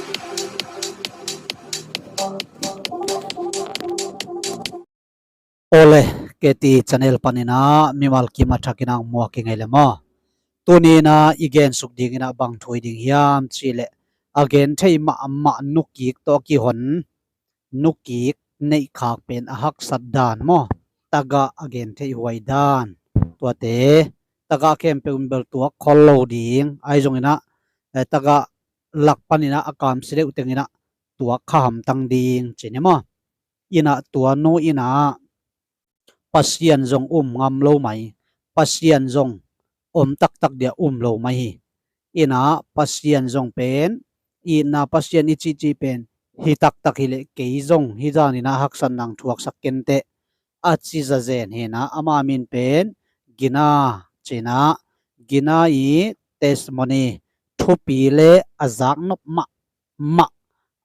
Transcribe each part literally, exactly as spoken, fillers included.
Awle, K T channel panin ah mimal kim a thakin ah muak i ngei le maw? Tuni in ah i gensuk dingin ah bang thu i ding hiam cih leh, a gen thei mahmah nukik tawh a kihon, nukik neihkhak pen a haksat dan maw? Tagah a gen theih huai dan, tuate tagah khempeuh in bel tuak khol lo ding, ahi zongin ah, eh, tagah lak panin ah a kamsia deuh tengin ah tuak kha hamtang ding ci ni maw? In ah tua nu in ah Pasian zong um ngam lo mah hi. Pasian zong om taktak dia um lo mah hi. In ah Pasian zong pen, itna Pasian i cihcih pen hi taktak hi leh kei zong hih dan in ah haksatna hong thuaksak ken teh, a ci zazen hi in ah, ama min pen Gina ci in ah, Gina i testimony, thupi le a zaknop mahmah,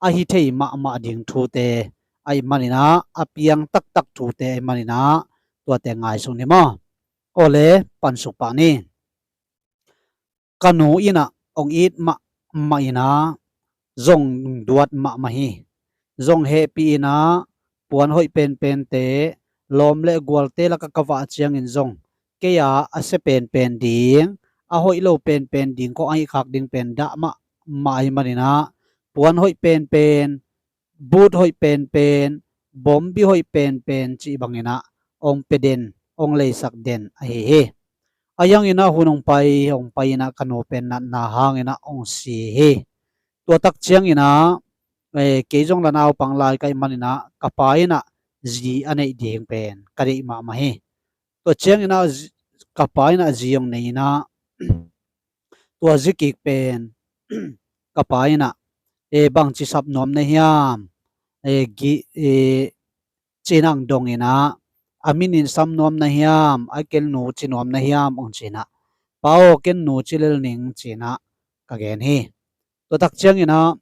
a hi thei mahmah ding thute ahih manin ah, a piang taktak thute ahih manin ah, tuate ngaihsun ni maw? Awle, pansuk pah ni. Ka nu in ah hong it mahmah in ah, zong duat mahmah hi. Zong hehpih in ah, puan hoih penpente, lawm le gualte lakah ka vah ciangin zong kei a a sia penpen ding, a hoih lo penpen ding, kong a hih khak ding pen dah mahmah ahih manin ah, puan hoih penpen, but hoih penpen, bombi hoih penpen cih bangin ah hong pia den, hong leisak den ahi hi. A hi hangin ah hun hong pai, hong pai in ah ka nu pen natna hangin ah hong si hi. Tua tak ciangin ah, eh, kei zong la naupang lai ka hih manin ah, ka pa in ah zi a neih ding pen ka deih mahmah hi. Tua ciangin ah zi-, ka pa in ah zi hong nei in ah, tua zi kik pen ka pa in ah, eh, bangci sap nuam na hiam, eh, gi-, eh, ci in ah hong dong in ah, a min in sam nuam na hiam, a ken nu ci nuam na hiam hong ci in ah, pa aw, ken nu ci lel ning ci in ah ka gen hi. Tua tak ciangin ah,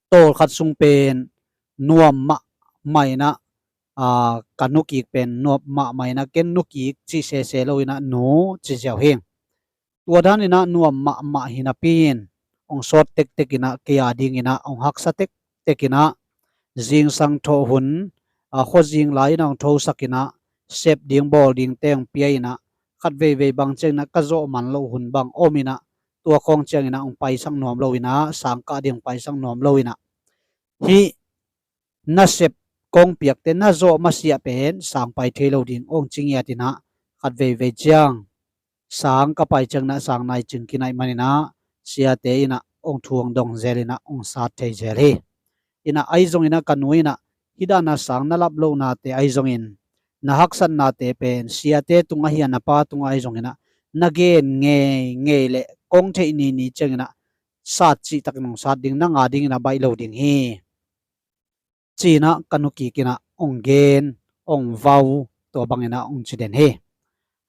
tawlkhat sung pen nuam mahmah in ah, aa, ka nukik pen nuam mahmah in ah, ken nukik cih sese lo in ah nu ci ziau hi. Tua dan in ah nuam mahmah hi napi in, hong sawt tektek in ah, kei a dingin ah hong haksa tektek in ah, zingsang thawh hun, aa, khuazing lai in ah hong thosak in ah, sep ding bawl dingte hong pia in ah, khat veivei bang ciangin ah ka zawh man loh hun bang om in ah, tua khawng ciangin ah hong paisak nuam lo in ah, sang kah ding hong paisak nuam lo in ah, hih nasep kong piakte na zawh masiah pen sang pai thei lo ding hong ci ngiat in ah, khat veivei ciang sang ka pai ciangin ah sang nai cingkin ahih manin ah, siate in ah hong thu hong dong zel in ah hong sat thei zel hi. In ah ahi zongin ah ka nu in ah, hih dan a sang na lap lohnate ahi zongin, na haksatnate pen siate tungah hi a, na pa tungah ahi zongin ah, na gen ngeingei leh kong theih nini ciangin ah, sat cihtakin hong sat ding, nang a dingin a baih lo ding hi, ci in ah ka nukik in ah hong gen, hong vau, tua bangin ah hong ci den hi.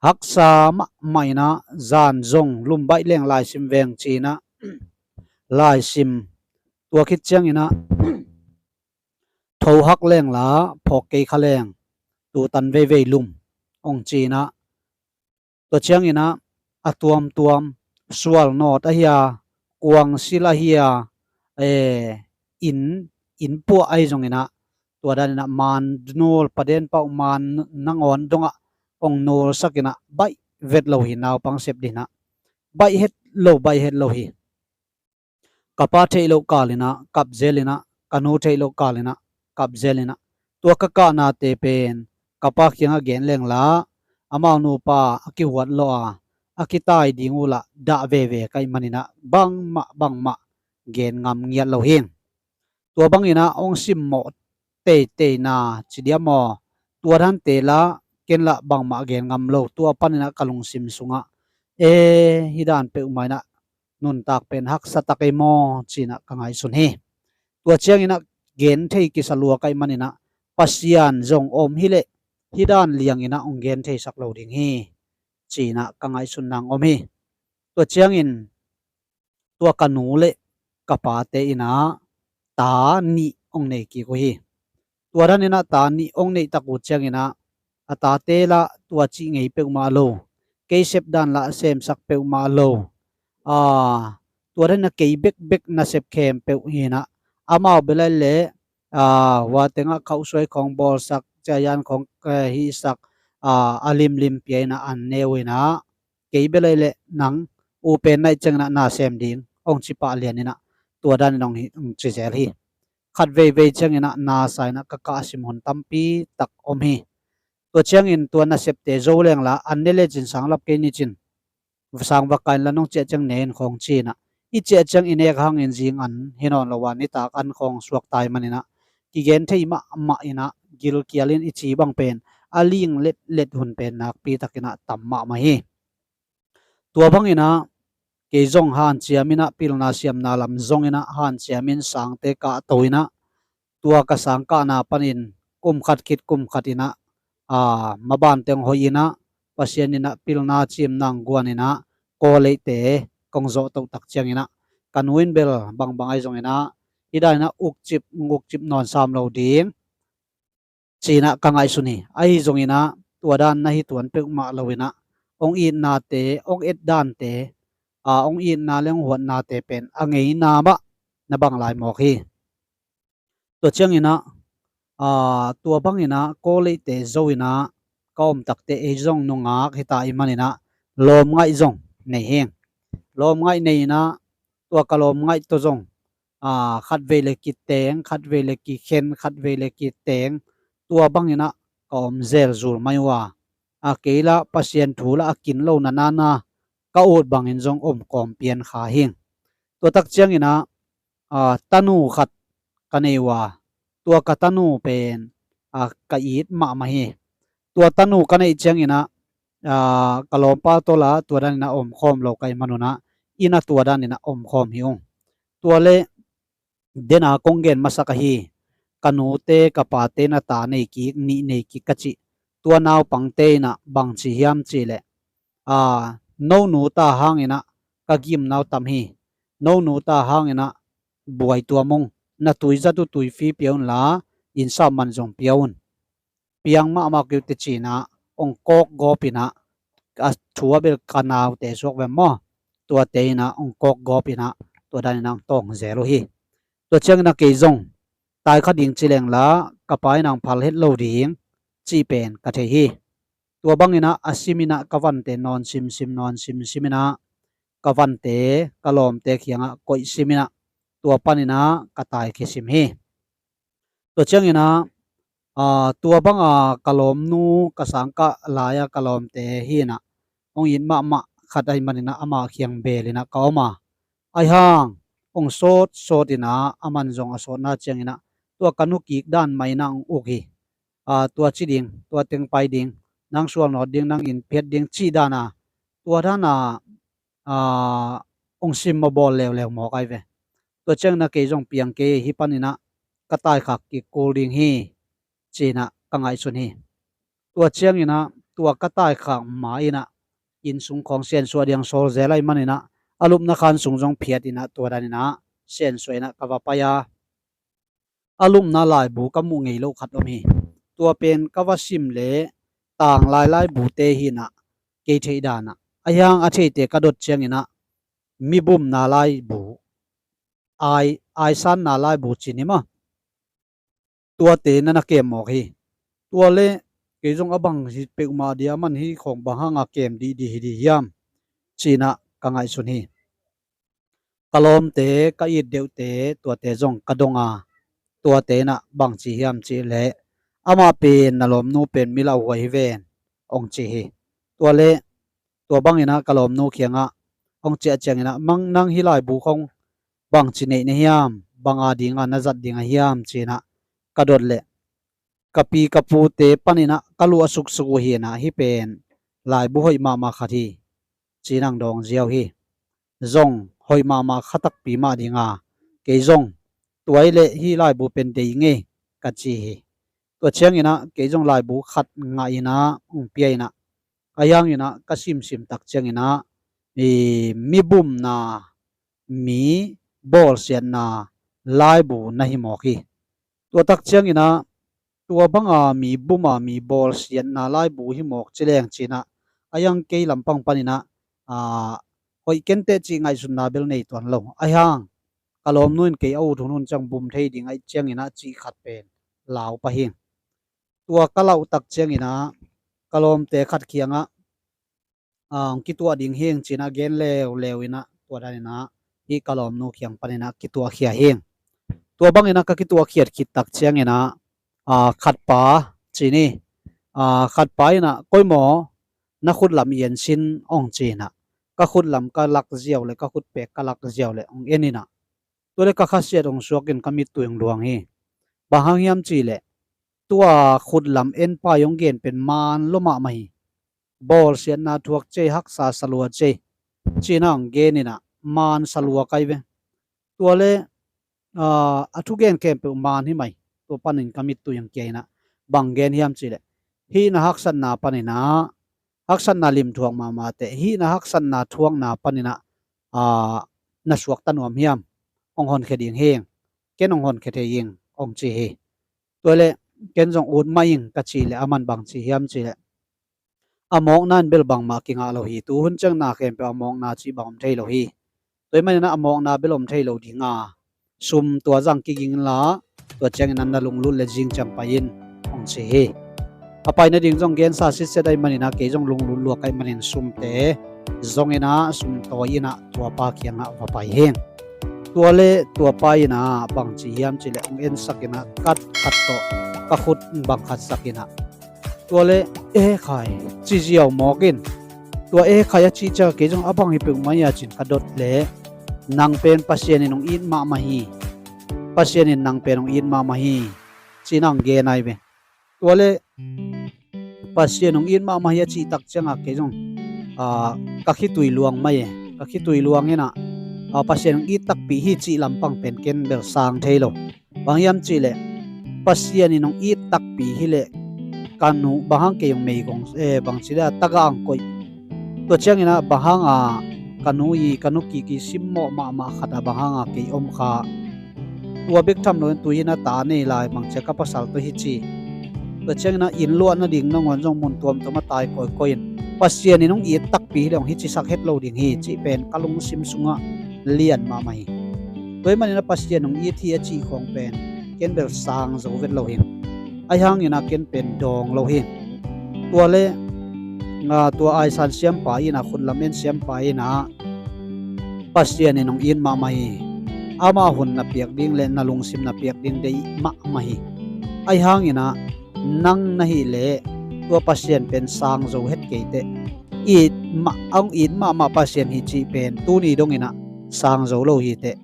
Haksa mahmah in ah, zan zong lum baih leng laisim veng ci in ah, laisim. Tua khit ciangin ah, tho hak leng la, phawk kei kha leng, tutan veivei lum, hong ci in ah, tua ciangin ah, a tuamtuam, sual nawt ahi a, kuangsil ahi a, eh, inn, inn puah ahi zongin ah, tua dan in ah, man nul, paden pauh man nangawn dongah hong nulsak in ah, baih vet lo hi, naupang sep ding ah, baih het lo, baih het lo hi. Ka pa theih loh kal in ah kap zel in ah, ka nu theih loh kal in ah kap zel in ah, tua ka kahnate pen ka pa kiangah gen leng la, amau nupa a kihuat lawh a, a kitai ding uh lah dah veve ka hih manin ah, bangmah bangmah gen ngam ngiat lo hi. Tua bangin ah hong simmawh teitei na ci diam aw, tua dante lah ken lah bangmah gen ngam lo. Tua panin ah ka lungsim sungah, e, hih dan peuhmah in ah nuntak pen haksa tak ei maw, ci in ah ka ngaihsun hi. Tua ciangin ah gen thei kisa lua ka hih manin ah, Pasian zong om hi leh, hih dan liangin ah hong gen theisak lo ding hi, ci in ah ka ngaihsun nang om hi. Tua ciangin tua ka nu le ka pate in ah ta nih hong nei kik uh hi. Tua dan in ah ta nih hong neih tak uh ciangin ah, a tate lah tua cih ngei peuhmah lo, kei sep dan lah semsak peuhmah lo, a, tua dan a kei bekbek nasep khempeuh hi in ah, amau bel a le, aa, hua tengah khauhsuai khawng bawlsak, ciayan khawng, eh, hihsak, aa, a limlim pia in ah an ne uh in ah, kei bel a le nang u pen naih ciangin ah na sem ding hong ci pah lian in ah, tua dan in hong hi, hong ci zel hi. Khat veivei ciangin ah na sa in ah ka kahsim hun tampi tak om hi. Tua ciangin tua nasepte zo leng la, an ne lecin sang lap kei ni cin, sang va kai in la, nong ciah ciang ne in khawng ci in ah, i ciah ciang i nek hangin zing an hi nawn lo a, nitak an khawng suak tai man in ah, kigen thei mahmah in ah, gilkial in i ci bang pen a ling letlet hun pen nakpi tak in ah tam mahmah hi. Tua bang in ah kei zong hanciam in ah, pilna siamna lam zong in ah hanciam in, sangte kahto in ah, tua ka sang kahna panin kum khat khit kum khat in ah, aa, maban teng hoih in ah, Pasian in ah pilna cimna hong guan in ah, kawleite kong zawh toh tak ciangin ah, ka nu in bel bangbang ahi zongin ah, hih dan in ah ukcip, ukcip nawn sam lo ding ci in ah ka ngaihsun hi. Ahi zongin ah tua dan na hi tuan peuhmah lo in ah, hong itnate, hong etdante, aa, hong itna le hong huatnate pen a ngeina mah na bang lai mawk hi. Tua ciangin ah, aa, tua bangin ah kawleite zo in ah ka om takte ei zong nungak hi ta ahih manin ah, lawmngaih zong nei hi ing. Lawmngaih nei in ah, tua ka lawmngaih tawh zong, aa, khatvei le kiteng, khatvei le kikhen, khatvei le kiteng, tua bangin ah ka om zelzul mai uh a, a kei lah Pasian thu lah a kin lo na nana ka ut bangin zong om kawm pian kha hi ing. Tua tak ciangin ah, aa, tanu khat ka nei uh a, tua ka tanu pen, aa, ka it mahmah hi. Tua tanu ka neih ciangin ah, aa, ka lawmpa tawh lah tua dan in ah omkhawm lo ka hih man un ah, inn ah tua dan in ah omkhawm hi ung. Tua le, den a kong gen masak ahi, ka nute ka pate in ah ta nei kik, nih nei kik ka cih, tua naupangte in ah bangci hiam cih leh, aa, no nu ta hangin ah ka gimna uh tam hi. No nu ta hangin ah buai tuam ung, na tui zat uh tuifi pia un la, inn sam man zong pia un, piang mahmah kei uh teh ci in ah hong kawk gawp in ah, a thu a bel ka naute suak ve maw, tuate in ah hong kawk gawp in ah, tua dan in ah hong tawng zel uh hi. Tua ciangin ah kei zong tai kha ding ci leng la, ka pa in ah hong phal het lo ding cih pen ka thei hi. Tua bangin ah a sim in ah ka vante nawn simsim, nawn simsim in ah, ka vante, ka lawmte kiangah koih sim in ah, tua panin ah ka taikhia sim hi. Tua ciangin ah, aa, tua banga ka lawmnu, ka sangkah lai-a ka lawmte hi in ah, hong it mahmah khat ahih manin ah ama kiang beel in ah ka om a. Ahi hang hong sawt sawt in ah, aman zong a sawtna ciangin ah, tua ka nu kik dan mah in ah hong uk hi. Aa, tua ci ding, tua teng pai ding, nang sual nawt ding, nang inn phiat ding cih dan a, tua dan a, aa, hong sim mawh bawl leuleu mawk ahi ve. Tua ciangin ah kei zong piang kei, hih panin ah ka taikhak kik kul ding hi, ci in ah ka ngaihsun hi. Tua ciangin ah tua ka taikhak ma in ah, inn sung khawng siansuah ding sawl zel ahih manin ah, a lupna khan sung zong phiat in ah, tua dan in ah siansuah in ah ka va pai a, a lupna laibu ka muh ngei lo khat om hi. Tua pen ka va sim leh tanglai laibute hi in ah, kei theih dan ah. Ahi hang a theite ka dot ciangin ah, mi bumna laibu, ai, aisanna laibu ci ni maw, tuate na na kem mawk hi. Tua le kei zong a bang hi peuhmah dia, aman hih khawng bang hanga kem dihdih hi ding hiam, ci in ah ka ngaihsun hi. Ka lawmte, ka it deuhte, tuate zong ka dong a, tuate in ah bangci hiam cih leh, amah pen, na lawmnu pen mi lauhuai hi ven, hong ci hi. Tua le, tua bangin ah ka lawmnu kiangah hong ciah ciangin ah, mang, nang hih laibu khawng bangci neih na hiam, bang a dinga na zat ding a hiam, ci in ah ka dot leh, ka pi ka pute panin ah ka luah suksuk uh hi in ah, hih pen laibu hoih mahmah khat hi, ci in ah hong dawng ziau hi. Zong hoih mahmah kha takpi mah ding a, kei zong tua hi leh hih laibu pen dei ing ei, ka ci hi. Tua ciangin ah kei zong laibu khat ngah in ah hong pia in ah, ahi hangin ah ka simsim tak ciangin ah, i, mi bumna, mi bawlsiatna laibu na hi mawk hi. Tua tak ciangin ah, tua banga mi buma mi bawlsiatna laibu hi mawk ci leng, ci in ah, ahi hang kei lampang panin ah, aa, hoih kenteh cih ngaihsutna bel nei tuan lo. Ahi hang ka lawmnu in kei a ut hunhun ciang bum thei ding ahih ciangin ah cih khat pen lau pah hi. Tua ka lauh tak ciangin ah ka lawmte khat kiangah, ah, hong kituah ding hi ing ci-in ah gen leuleu in ah tua danin ah hih ka lawmnu kiang panin ah kituahkhia hi ing. Tua bangin ah ka kituahkhiat khit tak ciangin ah, ah, khatpa ci ni, ah, khatpa in ah koi maw na khutlam i en sin hong ci-in ah ka khutlam ka lak ziau le ka khutpek ka lak ziau le hong en in ah tua le ka khasiat hong suak in ka mittui hong luang hi. Bang hang hiam cih leh tua khutlam en pa i hong gen pen man lua mahmah hi. Bawlsiatna thuak cei, haksa salua cei ci-in ah hong gen in ah man salua kai ve. Tua le, ah, a thugen khempeuh man hi mai. Tua panin ka mittui hong kia in ah bang gen hiam cih leh hih na haksatna panin ah haksatna lim thuak mahmah teh hih na haksatna thuakna panin ah, ah, na suakta nuam hiam? Hong honkhia ding hi ing. Ken hong honkhia thei ing hong ci hi. Tua le ken zong ut mah ing ka cih le aman bang ci hiam cih leh a mawkna in bel bangmah kingah lo hi. Tu hun ciang na khempeuh a mawkna cih bang om thei lo hi. Tua ahih manin ah a mawkna bel om thei lo ding a sum tua zang kiging inla tua ciangin ah na lunglut le zing ciang pai in hong ci hi. A pai nading zong gensa sitset ahih manin ah kei zong lunglut lua ka hih manin sumte zongin ah sum tawi in ah tua pa kiangah va pai hi ing. Tua le tua pa in ah bang ci hiam cih leh hong ensak in ah khat khat tawh ka khut bang khatsak in ah tua le e khai ci ziau mawk in tua e khai a cih ciang kei zong a bang hi peuhmah hia ci-in ka dot leh nang pen Pasian in hong it mahmah hi. Pasian in nang pen hong it mahmah hi ci-in ah hong gen ahi ve. Tua le Pasian hong it mahmah hi a cih tak ciangah kei zong, ah, ka khitui luang mai e. Ka khitui luang in ah, ah, Pasian hong it takpi hi cih lampang pen ken bel sang thei lo. Bang hiam cih leh Pasian in hong it takpi hi leh ka nu bang hang kei hong meigong, eh, bang ci leh a tagah hong koih. Tua ciangin ah bang hang a ka nu i ka nu kiki simmawh mahmah khat ah bang hang a kei om kha. Tua bek tham loin tu-in a ta nei lai bang ci a ka pasal tawh hi ci. Tua ciangin ah inn luah nading nangawn zong mun tuamtuam a tai kawikawi in Pasian in hong it takpi hi leh hong hi cisak het lo ding hi cih pen ka lungsim sungah lian mahmah hi. Tua ahih manin ah Pasian hong it hi a cih khawng pen ken bel sang zo vet lo hi. Ahi hangin ah ken pen dawng lo hi. Tua le, ah, tua aisan siampa in ah khutlam en siampa in ah Pasian in hong it mahmah hi. Amah hun na piak ding le na lungsim na piak ding deih mahmah hi. Ahi hangin ah nang na hih leh tua Pasian pen sang zo het kei teh it mah, a hong it mahmah Pasian hi cih pen tuni dongin ah sang zo lo hi teh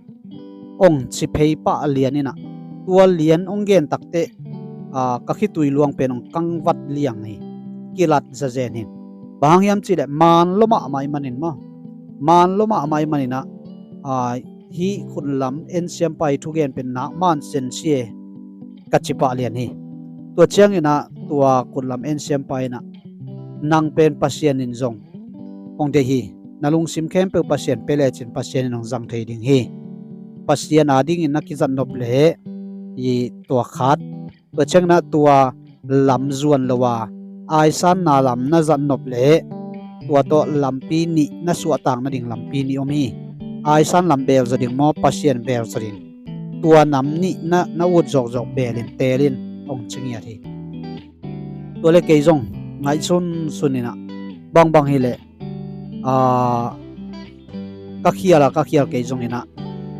hong ci phei pah lian in ah tua lian hong gen tak teh, ah, ka khitui luang pen hong kangvat liang hi. Kilat zazen hi. Bang hang hiam cih leh man lua mahmah ahih manin maw, man lua mahmah ahih manin ah, ah, hih khutlam en siampa i thugen pen nak man sen si e ka ci pah lian hi. Tua ciangin ah tua khutlam en siampa in ah nang pen Pasian in zong hong deih hi. Na lungsim khempeuh Pasian pia lecin Pasian in hong zang thei ding hi. Pasian adingin na kizat nop leh i tua khat, tua ciangin ah tua lam zuan lo a aisanna lam na zat nop leh tua tawh lampi nih na suahtak nading lampi nih om hi. Aisan lam beel zaw ding maw, Pasian beel zaw ding? Tua nam nih na, na ut zawkzawk beel in teel in hong ci ngiat hi. Tua le kei zong ngaihsunsun in ah bangbang hi leh, ah, ka khial a ka khial kei zongin ah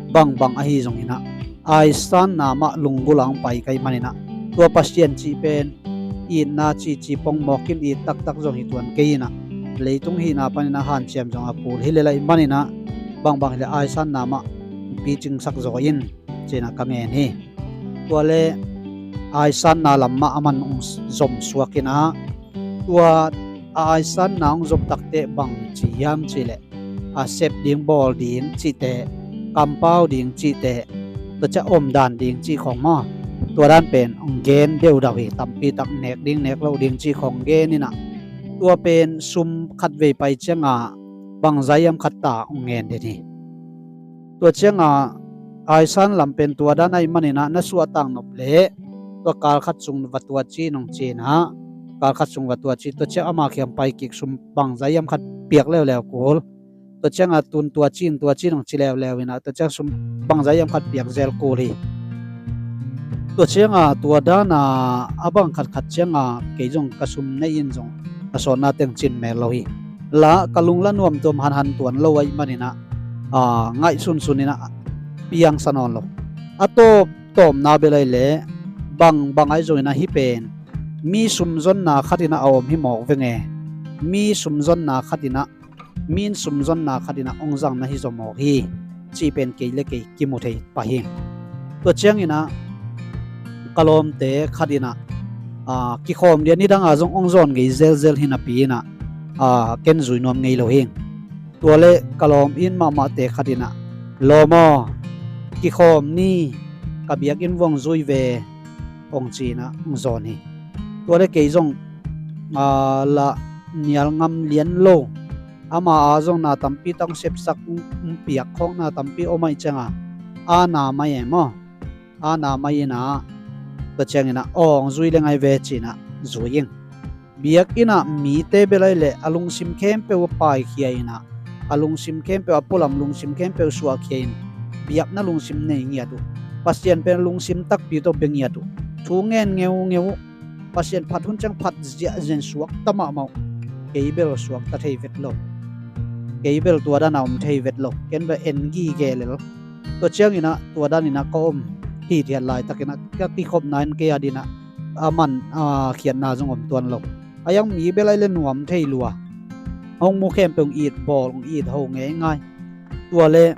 bangbang ahi zongin ah aisanna mah lunggulh ah hong pai ka hih manin ah tua Pasian cih pen itna cihcih pongmawk in it taktak zong hi tuan kei in ah leitung hihna panin ah hanciam zong a kul hi lel ahih manin ah bangbang hi leh aisanna mah picingsak zaw in ci-in ah ka ngen hi. Tua le aisanna lam mah aman hong zom suak in ah tua a aisanna hong zom tak teh bang ci hiam cih leh a sep ding bawl ding cihte, kampau ding cihte, tua ciah omdan ding cih khawng maw, tua dan pen hong gen deudau hi. Tampi tak nek ding nek loh ding cih khawng gen in ah tua pen sum khatvei pai ciangah bangzah hiam khat ta hong ngen den hi. Tua ciangah aisan lam pen tua dan ahih manin ah na suahtak nop leh tua kal khat sung va tuat ci in hong ci in ah kal khat sung va tuat ci, tua ciah ama kiang pai kik, sum bangzah hiam khat piak leuleu kul. Tua cianga tun tua cin, tua cin hong ci leuleu inah, tua ciang sum bangzah hiam khat piak zel kul hi. Tua cianga tua dana a bang khatkhat cianga kei zong ka sum neih in zong ka sawtna teng cin mel lo hi. La ka lung la nuamtuam hanhan tuan lo ahih maninah, a, ngaihsunsun inah piangsa nawn lo. A tawp tawpna bel ahih leh bang bang ahi zonginah hih pen mi sumzonna khatinah a om hi mawk venge. Mi sumzonna khatinah, min sumzonna khatinah hong zang na hi zaw mawk hi, cih pen kei le kei kimu thei pah hi. Tua cianginah ka lawmte khatinah, a, kikhawm dia nidanga zong hong zawn ngei zelzel hi napi inah, a, ken zui nuam ngei lo hi. Tua le ka lawm in mahmahte khatinah, lawm aw, kikhawm ni, ka biakinn vuang zui ve, hong ci inah hong zawn hi. Tua le kei zong, a, la nial ngam lian lo. Ama a zong na tampi tak hong sepsak, hong, hong piak khawk na tampi om ahih cianga, a na mai e maw? A na mai inah, tua cianginah, aw, hong zui le ngai ve ci inah zui ing. Biakinn ah mite bel ahih leh a lungsim khempeuh a paikhia inah, a lungsim khempeuh, a pualam lungsim khempeuh suahkhia in, biakna lungsim nei ngiat uh, Pasian pen lungsim takpi tawh bia ngiat uh, thu ngen ngeungeu uh, Pasian phat hun ciang phat ziahziah in suakta mahmah uh. Kei bel suakta thei vet lo. Kei bel tua dana om thei vet lo. Ken bel en gige lel. Tua cianginah tua daninah ka om hithiat laitakinah ka kikhopna in kei adinah a man, a, khiatna zong om tuan lo. A iang mi bel ahih leh nuam thei lua. Hong mu khempeuh hong it bawl, hong it ho ngeingai. Tua le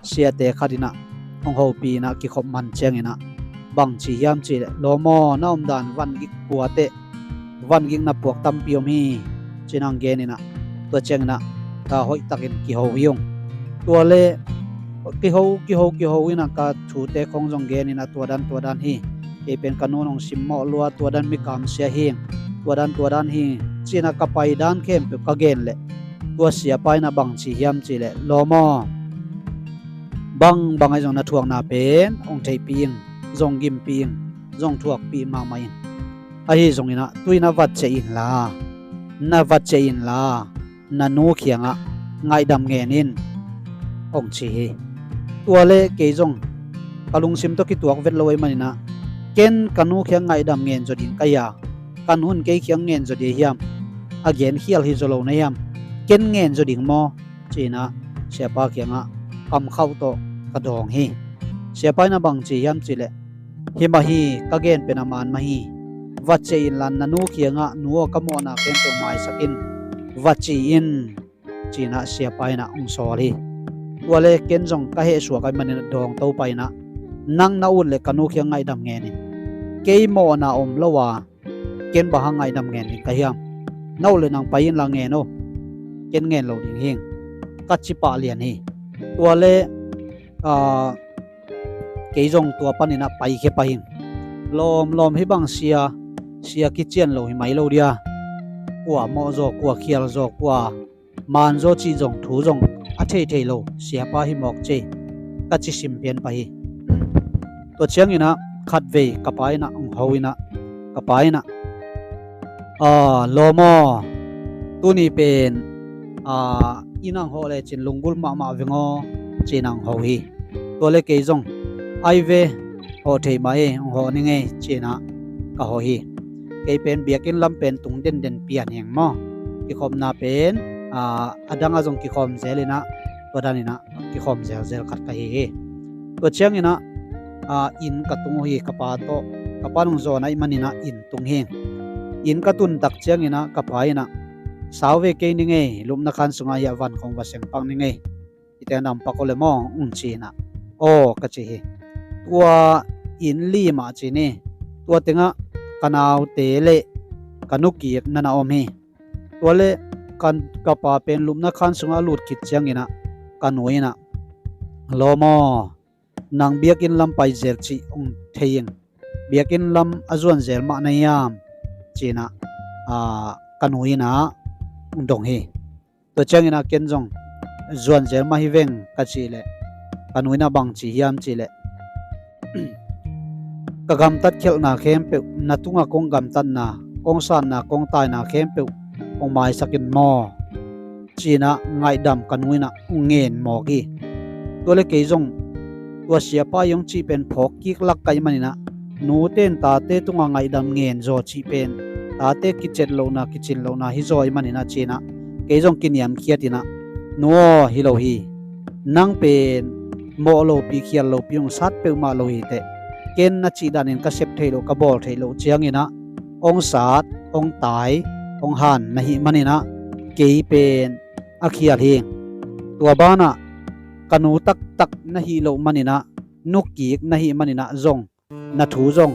siate khatinah hong hopih inah kikhop man cianginah bang ci hiam cih leh, lawm aw, na omdan vangik puateh, vangikna puak tampi om hi, ci inah hong gen inah, tua cianginah, a, hoihtakin kiho hi ung. Tua le kiho, kiho, kiho inah ka thute khong zong gen inah tua dan, tua dan hi. Kei pen ka nu'n hong simmawh lua, tua dan mi kamsia hi ing, tua dan, tua dan hi, ci inah ka pai dan khempeuh ka gen leh, tua siapa inah bang ci hiam cih leh, lawm aw, bang bang ahi zong na thuakna pen hong theihpih ing, zong gimpih ing, zong thuakpih mahmah ing. Ahi zonginah tu inah vatciah inla, na vatciah inla, na nu kiangah ngaihdam ngen in, hong ci hi. Tua le kei zong ka lungsim tawh kituak vet lo ahih maninah, ken ka nu kiang ngaihdam ngen zaw ding ka hi a, ka nu'n kei kiang ngen zaw ding hiam? A genkhial hi zaw lo na hiam? Ken ngen zaw ding maw? Ci inah siapa kiangah kamkhauh tawh ka dawng hi. Siapa inah bang ci hiam cih leh, hi mah hi, ka gen pen a man mah hi. Vatciah inla, na nu kiangah, nu aw, ka mawhna khempeuh maisak in, va ci in, ci inah siapa inah hong sawl hi. Tua le ken zong ka hehsuak ahih maninah dawng to pah inah, nang na ut leh ka nu kiang ngaihdam ngen in. Kei mawhna om lo a, ken bang hang ngaihdam ngen ding ka hiam? Na ut leh nang pai inla ngen o, ken ngen lo ding hi ing, ka ci pah lian hi. Tua le, a, kei zong tua paninah paikhia pah ing. Lawm, lawm, hih bang sia, sia kician lo hi mai lo dia. Kua mawh zaw, kua khial zaw, kua man zaw cih zong thu zong a theithei lo siapa hi mawk cei, ka ci simpian pah hi. Tua cianginah khatvei ka pa inah hong ho inah, ka pa inah, a, lawm aw, tuni pen, a, inn ah hong hawh lecin lunggulh mahmah veng aw, ci inah hong ho hi. Tua le kei zong, ai ve, hawh thei mah e, hong hawh ning ei, ci inah ka hawh hi. Kei pen biakinn lam pen tung denden pian hi ing maw. Kikhopna pen, a, a dangah zong kikhawm zel inah, tua daninah kikhawm zelzel khat ka hi hi. Tua cianginah, a, inn ka tung uh hi, ka pa tawh, ka pa nung zawn ahih maninah inn tung hi. Inn ka tun tak cianginah ka pa inah, sau ve kei ning ei, lupna khan sungah hiah van khong va seng pak ning ei. Hihte na om pak o le maw, hong ci inah, aw, ka ci hi. Tua inn lim ah ci ni, tua tengah ka naute le ka nu kik na na om hi. Tua le ka, ka pa pen lupna khan sungah a lut khit cianginah ka nu inah, lawm aw, nang biakinn lam pai zel cih hong thei ing, biakinn lam a zuan zel mah na hiam, ci inah, a, ka nu inah hong dong hi. Tua cianginah ken zong, zuan zel mah hi veng, ka cih leh, ka nu inah bang ci hiam cih leh, ka gamtat khialhna khempeuh, na tungah kong gamtatna, kong sanna, kong taina khempeuh hong maisak in maw, ci-in ah ngaihdam ka nu in ah hong ngen mawk hi. Tua leh kei zong tua siapa i hong cih pen phawk kik lak ka hih manin ah, nute in tate tungah ngaihdam ngen zaw cih pen tate kicet lohna, kicin lohna hi zaw ahih manin ah ci-in ah kei zong kiniamkhiat in ah, nu aw, hi lo hi. Nang pen mawh lopi, khial lopi hong sat peuhmah lo hi teh. Ken na cih danin ka sep theih loh, ka bawl theih loh ciangin ah hong sat, hong tai, hong han na hih manin ah kei pen a khial hi. Tua banah ka nu taktak na hih loh manin ah, nukik na hih manin ah zong na thu zong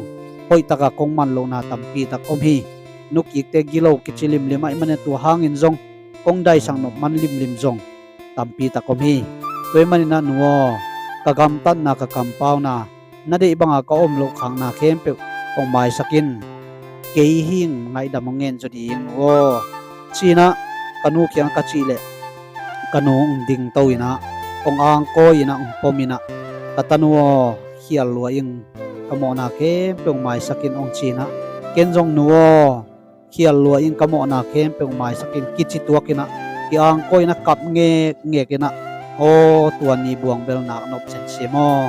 hoih takah kong man lohna tampi tak om hi. Nukikte gilo kici limlim ahih manin ah tua hangin zong kong daisak nop man limlim zong tampi tak om hi. Tua ahih manin ah nu aw, ka gamtatna, ka kampauna, na deih banga ka om loh khakna khempeuh hong maisak in. Kei hing ngaihdam hong ngen zaw ding nu aw, ci-in ah ka nu kiangah ka cih leh ka nu hong dingto in ah, hong angkawi in ah, hong pom in ah, ka tanu aw, khial lua ing, ka mawhna khempeuh hong maisak in, hong ci-in ah, ken zong nu aw, khial lua ing, ka mawhna khempeuh hong maisak in, kici tuak in ah, ki-angkawi in ah, kap ngekngek in ah, aw, tua ni buang bel nak nop zenzen maw.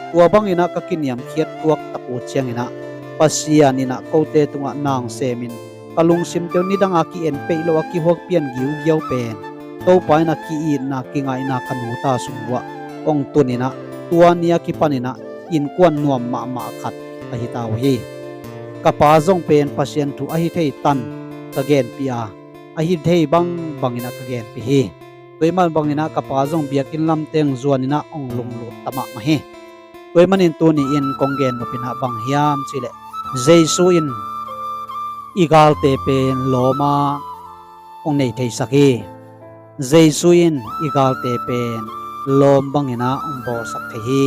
Tua bangin ah ka kiniamkhiat tuak tak uh ciangin ah, Pasian in ah kote tungah nang semin, ka lungsimte uh nidanga ki-en peih loh a kihuak pian giugiau pen Topa in ah ki-itna, kingaihna ka nu ta sung uah hong tun in ah, tua ni a kipan in ah innkuan nuam mahmah khat ka hi ta uh hi. Ka pa zong pen Pasian thu a hi thei tan ka genpih a, a hi thei bangbang in ah ka genpih hi. Tua ahih mah bangin ah ka pa zong biakinn lamteng zuan in ah hong lunglut ta mahmah hi. Tua ahih manin tuni-in kong gen nop in ah bang hiam cih leh, Jesu in i galte pen lawm a hong nei theisak hi. Jesu in i galte pen lawm bangin ah hong bawlsak thei hi.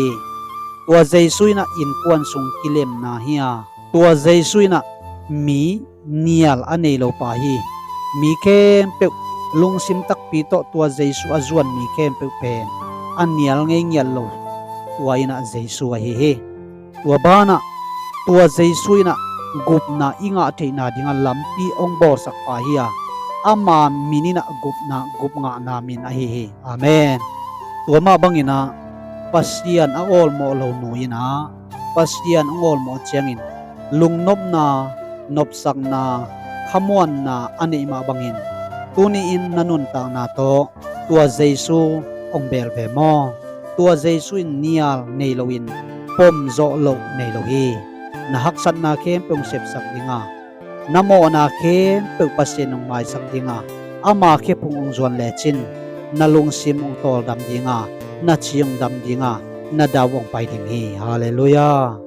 Tua Jesu in ah innkuan sung kilemna hi a, tua Jesu in ah mi nial a nei lo pa hi. Mi khempeuh, lungsim takpi tawh tua Jesu a zuan mi khempeuh pen a nial ngei ngiat lo, tua in ah Jesu ahi hi. Tua banah tua Jesu in ah gupna i ngah theihna dingah lampi hong bawlsak pa hi a, ama min in ah gupna, gup ngahna min ahi hi. Amen. Tua mah bangin ah Pasian a awlmawh lo nu in ah Pasian hong awlmawh ciangin lungnopna, nopsakna, khamuanna a neih mah bangin tuni-in na nuntakna tawh tua Jesu hong bel ve maw. Tua Jesu in nial nei loin pom zawh loh nei lo hi. Na haksatna khempeuh hong sepsak ding a, na mawhna khempeuh Pasian hong maisak ding a, ama khephung hong zuan lecin na lungsim hong tawldam ding a, na ci hong dam ding a, na dau hong pai ding hi. Halleluiah.